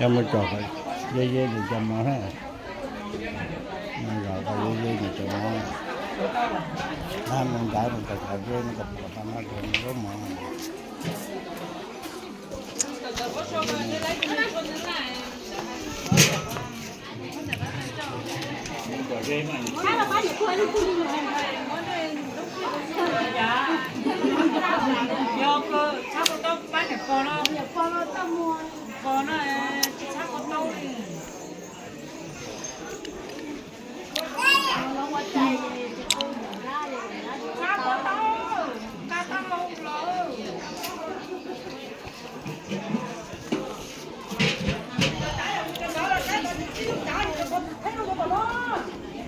Coj mus tso kom ze ze nws cov mov na. Mus zov kom ze ze nws cov mov. Mus nrad mus kom ze nws kom puas tau no ces zaub mov. Yog ko txhob tau pab niam pog no, pog no.